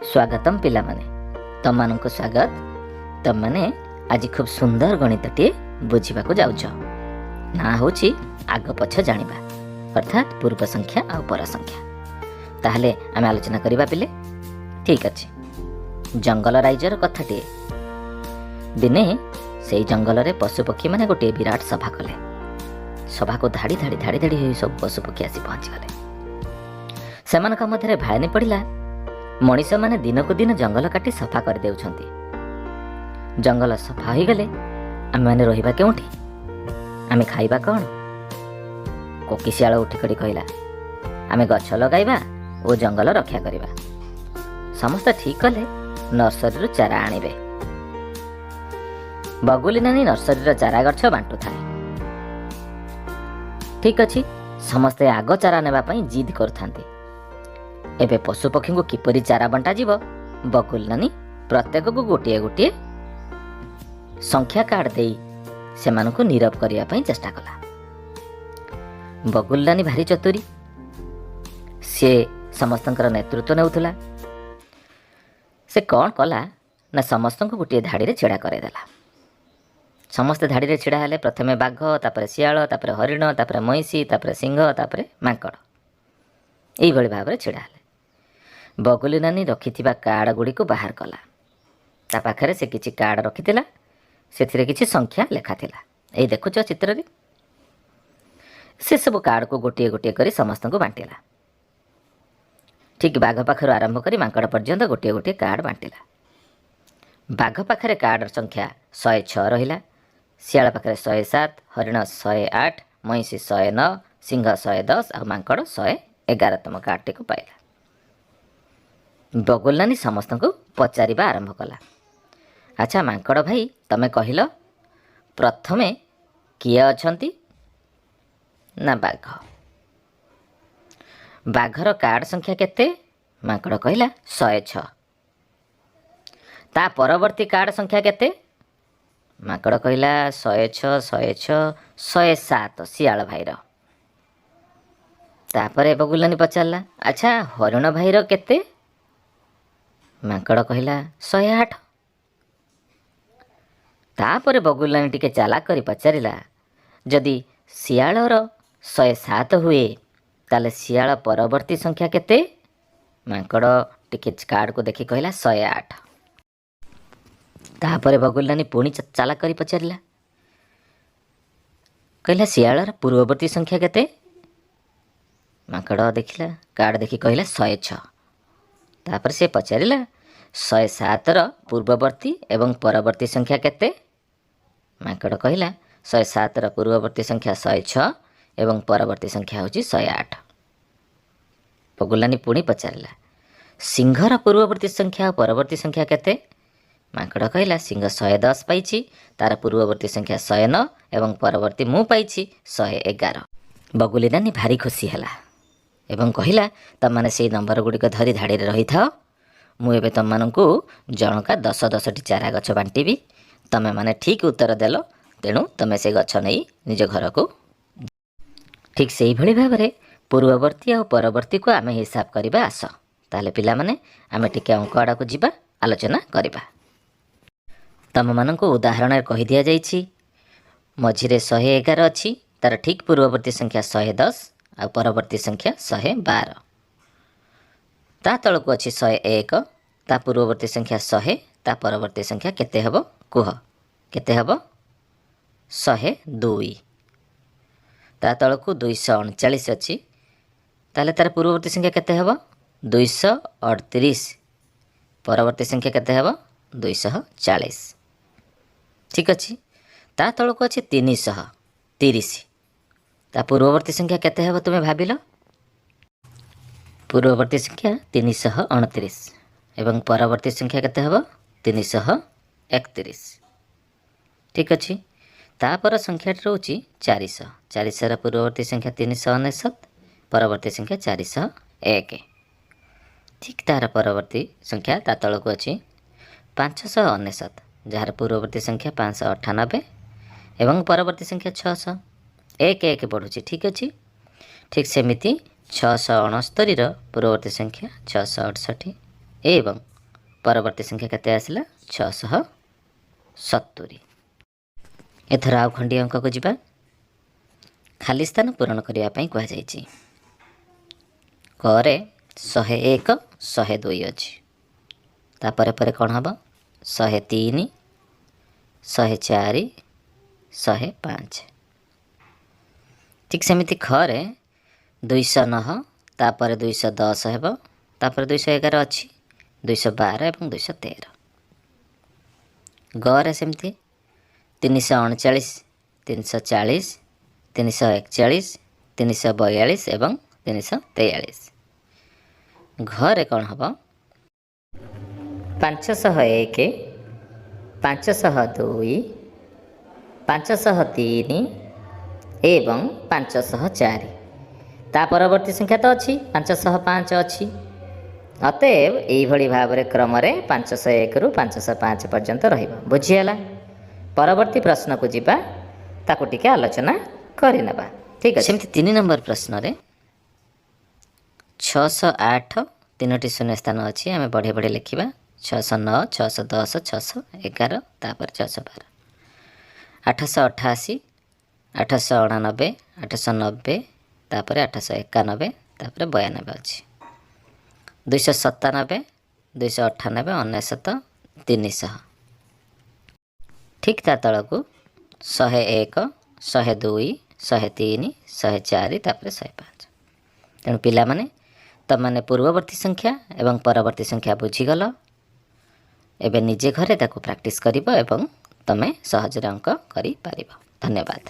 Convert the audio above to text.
ସ୍ୱାଗତମ ପିଲାମାନେ, ତମମାନଙ୍କୁ ସ୍ୱାଗତ। ତମମାନେ ଆଜି ଖୁବ୍ ସୁନ୍ଦର ଗଣିତଟିଏ ବୁଝିବାକୁ ଯାଉଛ। ନାଁ ହେଉଛି ଆଗ ପଛ ଜାଣିବା, ଅର୍ଥାତ୍ ପୂର୍ବ ସଂଖ୍ୟା ଆଉ ପର ସଂଖ୍ୟା। ତାହେଲେ ଆମେ ଆଲୋଚନା କରିବା ପିଲେ। ଠିକ୍ ଅଛି। ଜଙ୍ଗଲ ରାଇଜର କଥାଟିଏ। ଦିନେ ସେଇ ଜଙ୍ଗଲରେ ପଶୁପକ୍ଷୀମାନେ ଗୋଟିଏ ବିରାଟ ସଭା କଲେ। ସଭାକୁ ଧାଡ଼ି ଧାଡ଼ି ଧାଡ଼ି ଧାଡ଼ି ହୋଇ ସବୁ ପଶୁପକ୍ଷୀ ଆସି ପହଞ୍ଚିଗଲେ। ସେମାନଙ୍କ ମଧ୍ୟରେ ଭାଳେଣି ପଡ଼ିଲା, ମଣିଷମାନେ ଦିନକୁ ଦିନ ଜଙ୍ଗଲ କାଟି ସଫା କରିଦେଉଛନ୍ତି। ଜଙ୍ଗଲ ସଫା ହୋଇଗଲେ ଆମେମାନେ ରହିବା କେଉଁଠି? ଆମେ ଖାଇବା କ'ଣ? କୋକିଶିଆଳ ଉଠିକରି କହିଲା, ଆମେ ଗଛ ଲଗାଇବା ଓ ଜଙ୍ଗଲ ରକ୍ଷା କରିବା। ସମସ୍ତେ ଠିକ୍ କଲେ, ନର୍ସରୀରୁ ଚାରା ଆଣିବେ। ବଗୁଲି ନାନୀ ନର୍ସରୀର ଚାରା ଗଛ ବାଣ୍ଟୁଥାଏ। ଠିକ୍ ଅଛି, ସମସ୍ତେ ଆଗ ଚାରା ନେବା ପାଇଁ ଜିଦ୍ କରୁଥାନ୍ତି। ଏବେ ପଶୁପକ୍ଷୀଙ୍କୁ କିପରି ଚାରା ବଣ୍ଟାଯିବ? ବଗୁଲି ନାନୀ ପ୍ରତ୍ୟେକକୁ ଗୋଟିଏ ଗୋଟିଏ ସଂଖ୍ୟା କାର୍ଡ଼ ଦେଇ ସେମାନଙ୍କୁ ନୀରବ କରିବା ପାଇଁ ଚେଷ୍ଟା କଲା। ବଗୁଲି ନାନୀ ଭାରି ଚତୁରୀ। ସିଏ ସମସ୍ତଙ୍କର ନେତୃତ୍ୱ ନେଉଥିଲା। ସେ କ'ଣ କଲା ନା, ସମସ୍ତଙ୍କୁ ଗୋଟିଏ ଧାଡ଼ିରେ ଛିଡ଼ା କରାଇଦେଲା। ସମସ୍ତେ ଧାଡ଼ିରେ ଛିଡ଼ା ହେଲେ। ପ୍ରଥମେ ବାଘ, ତାପରେ ଶିଆଳ, ତାପରେ ହରିଣ, ତାପରେ ମଇଁଷି, ତାପରେ ସିଂହ, ତାପରେ ମାଙ୍କଡ଼। ଏଇଭଳି ଭାବରେ ଛିଡ଼ା ହେଲେ। ବଗୁଲି ନାନୀ ରଖିଥିବା କାର୍ଡ଼ ଗୁଡ଼ିକୁ ବାହାର କଲା। ତା ପାଖରେ ସେ କିଛି କାର୍ଡ଼ ରଖିଥିଲା। ସେଥିରେ କିଛି ସଂଖ୍ୟା ଲେଖା ଥିଲା। ଏଇ ଦେଖୁଛ ଚିତ୍ରରେ। ସେସବୁ କାର୍ଡ଼କୁ ଗୋଟିଏ ଗୋଟିଏ କରି ସମସ୍ତଙ୍କୁ ବାଣ୍ଟିଲା। ଠିକ୍ ବାଘ ପାଖରୁ ଆରମ୍ଭ କରି ମାଙ୍କଡ଼ ପର୍ଯ୍ୟନ୍ତ ଗୋଟିଏ ଗୋଟିଏ କାର୍ଡ଼ ବାଣ୍ଟିଲା। ବାଘ ପାଖରେ କାର୍ଡ଼ର ସଂଖ୍ୟା 106 ରହିଲା। ଶିଆଳ ପାଖରେ 107, ହରିଣ 108, ମଇଁଷି 109, ସିଂହ 110 ଆଉ ମାଙ୍କଡ଼ 111ତମ କାର୍ଡ଼ଟିକୁ ପାଇଲା। ବଗୁଲି ନାନୀ ସମସ୍ତଙ୍କୁ ପଚାରିବା ଆରମ୍ଭ କଲା, ଆଚ୍ଛା ମାଙ୍କଡ଼ ଭାଇ, ତମେ କହିଲ, ପ୍ରଥମେ କିଏ ଅଛନ୍ତି? ନା, ବାଘ। ବାଘର କାର୍ଡ଼ ସଂଖ୍ୟା କେତେ? ମାଙ୍କଡ଼ କହିଲା, 106। ତା ପରବର୍ତ୍ତୀ କାର୍ଡ଼ ସଂଖ୍ୟା କେତେ? ମାଙ୍କଡ଼ କହିଲା, 106, 106, 107 ଶିଆଳ ଭାଇର। ତାପରେ ବଗୁଲି ନାନୀ ପଚାରିଲା, ଆଚ୍ଛା, ହରିଣ ଭାଇର କେତେ? ମାଙ୍କଡ଼ କହିଲା, 108। ତାପରେ ବଗୁଲି ନାନୀ ଟିକେ ଚାଲାକ କରି ପଚାରିଲା, ଯଦି ଶିଆଳର 107 ହୁଏ, ତାହେଲେ ଶିଆଳ ପରବର୍ତ୍ତୀ ସଂଖ୍ୟା କେତେ? ମାଙ୍କଡ଼ ଟିକେ କାର୍ଡ଼କୁ ଦେଖି କହିଲା, 108। ତାପରେ ବଗୁଲି ନାନୀ ପୁଣି ଚାଲାକ କରି ପଚାରିଲା, କହିଲା, ଶିଆଳର ପୂର୍ବବର୍ତ୍ତୀ ସଂଖ୍ୟା କେତେ? ମାଙ୍କଡ଼ ଦେଖିଲା, କାର୍ଡ଼ ଦେଖି କହିଲା, 106। ତାପରେ ସେ ପଚାରିଲା, 107ର ପୂର୍ବବର୍ତ୍ତୀ ଏବଂ ପରବର୍ତ୍ତୀ ସଂଖ୍ୟା କେତେ? ମାଙ୍କଡ଼ କହିଲା, 107ର ପୂର୍ବବର୍ତ୍ତୀ ସଂଖ୍ୟା 106 ଏବଂ ପରବର୍ତ୍ତୀ ସଂଖ୍ୟା ହେଉଛି 108। ବଗୁଲି ନାନୀ ପୁଣି ପଚାରିଲା, ସିଂହର ପୂର୍ବବର୍ତ୍ତୀ ସଂଖ୍ୟା ଆଉ ପରବର୍ତ୍ତୀ ସଂଖ୍ୟା କେତେ? ମାଙ୍କଡ଼ କହିଲା, ସିଂହ 110 ପାଇଛି, ତାର ପୂର୍ବବର୍ତ୍ତୀ ସଂଖ୍ୟା 109 ଏବଂ ପରବର୍ତ୍ତୀ ମୁଁ ପାଇଛି 111। ବଗୁଲି ନାନୀ ଭାରି ଖୁସି ହେଲା ଏବଂ କହିଲା, ତମମାନେ ସେଇ ନମ୍ବର ଗୁଡ଼ିକ ଧରି ଧାଡ଼ିରେ ରହିଥାଅ। ମୁଁ ଏବେ ତମମାନଙ୍କୁ ଜଣକା ଦଶ ଦଶଟି ଚାରା ଗଛ ବାଣ୍ଟିବି। ତମେମାନେ ଠିକ୍ ଉତ୍ତର ଦେଲ, ତେଣୁ ତମେ ସେ ଗଛ ନେଇ ନିଜ ଘରକୁ। ଠିକ୍ ସେଇଭଳି ଭାବରେ ପୂର୍ବବର୍ତ୍ତୀ ଆଉ ପରବର୍ତ୍ତୀକୁ ଆମେ ହିସାବ କରିବା। ଆସ ତାହେଲେ ପିଲାମାନେ, ଆମେ ଟିକେ ଅଙ୍କ ଆଡ଼କୁ ଯିବା, ଆଲୋଚନା କରିବା। ତମମାନଙ୍କୁ ଉଦାହରଣରେ କହିଦିଆଯାଇଛି, ମଝିରେ 111 ଅଛି, ତାର ଠିକ୍ ପୂର୍ବବର୍ତ୍ତୀ ସଂଖ୍ୟା 110 ଆଉ ପରବର୍ତ୍ତୀ ସଂଖ୍ୟା 112। ତା ତଳକୁ ଅଛି 101, ତା ପୂର୍ବବର୍ତ୍ତୀ ସଂଖ୍ୟା 100, ତା ପରବର୍ତ୍ତୀ ସଂଖ୍ୟା କେତେ ହେବ କୁହ? କେତେ ହେବ? 102। ତା ତଳକୁ 239 ଅଛି, ତାହେଲେ ତାର ପୂର୍ବବର୍ତ୍ତୀ ସଂଖ୍ୟା କେତେ ହେବ? 238। ପରବର୍ତ୍ତୀ ସଂଖ୍ୟା କେତେ ହେବ? 240। ଠିକ୍ ଅଛି। ତା ତଳକୁ ଅଛି 330। ତା ପୂର୍ବବର୍ତ୍ତୀ ସଂଖ୍ୟା କେତେ ହେବ ତୁମେ ଭାବିଲ? ପୂର୍ବବର୍ତ୍ତୀ ସଂଖ୍ୟା 329 ଏବଂ ପରବର୍ତ୍ତୀ ସଂଖ୍ୟା କେତେ ହେବ? 331। ଠିକ୍ ଅଛି। ତାପର ସଂଖ୍ୟାଟି ରହୁଛି 400। 400ର ପୂର୍ବବର୍ତ୍ତୀ ସଂଖ୍ୟା 399, ପରବର୍ତ୍ତୀ ସଂଖ୍ୟା 401। ଠିକ୍ ତାର ପରବର୍ତ୍ତୀ ସଂଖ୍ୟା ତା ତଳକୁ ଅଛି 599, ଯାହାର ପୂର୍ବବର୍ତ୍ତୀ ସଂଖ୍ୟା 598 ଏବଂ ପରବର୍ତ୍ତୀ ସଂଖ୍ୟା 600। ଏକ ଏକ ବଢ଼ୁଛି। ଠିକ୍ ଅଛି। ଠିକ୍ ସେମିତି 669ର ପୂର୍ବବର୍ତ୍ତୀ ସଂଖ୍ୟା 668 ଏବଂ ପରବର୍ତ୍ତୀ ସଂଖ୍ୟା କେତେ ଆସିଲା? 670। ଏଥର ଆଉ ଖଣ୍ଡିଏ ଅଙ୍କକୁ ଯିବା। ଖାଲି ସ୍ଥାନ ପୂରଣ କରିବା ପାଇଁ କୁହାଯାଇଛି। କରେ 101, 102 ଅଛି। ତାପରେ ପରେ କ'ଣ ହେବ? 103, 104, 105। ଠିକ୍ ସେମିତି ଖରେ 209, ତାପରେ 210 ହେବ, ତାପରେ 211 ଅଛି, 212 ଏବଂ 213। ଗରେ ସେମିତି 339, 340, 341, 342 ଏବଂ 343। ଘରେ କ'ଣ ହେବ? 501, 502, 503 ଏବଂ 504। ତା ପରବର୍ତ୍ତୀ ସଂଖ୍ୟା ତ ଅଛି, 505 ଅଛି। ଅତଏବ ଏଇଭଳି ଭାବରେ କ୍ରମରେ 501ରୁ 505 ପର୍ଯ୍ୟନ୍ତ ରହିବ। ବୁଝିହେଲା? ପରବର୍ତ୍ତୀ ପ୍ରଶ୍ନକୁ ଯିବା, ତାକୁ ଟିକେ ଆଲୋଚନା କରିନେବା। ଠିକ୍ ଅଛି। ସେମିତି 3 ନମ୍ବର ପ୍ରଶ୍ନରେ 608, ତିନୋଟି ଶୂନ୍ୟ ସ୍ଥାନ ଅଛି। ଆମେ ବଢ଼େଇ ବଢ଼େଇ ଲେଖିବା। 609, 610, 611, ତାପରେ 612। 888, 889, 890, ତାପରେ 891, ତାପରେ 92 ଅଛି। 297, 298, 99, 300। ଠିକ୍ ତା ତଳକୁ 101, 102, 103, 104, ତାପରେ 105। ତେଣୁ ପିଲାମାନେ, ତୁମମାନେ ପୂର୍ବବର୍ତ୍ତୀ ସଂଖ୍ୟା ଏବଂ ପରବର୍ତ୍ତୀ ସଂଖ୍ୟା ବୁଝିଗଲ। ଏବେ ନିଜେ ଘରେ ତାକୁ ପ୍ରାକ୍ଟିସ୍ କରିବ ଏବଂ ତୁମେ ସହଜରେ ଅଙ୍କ କରିପାରିବ। ଧନ୍ୟବାଦ।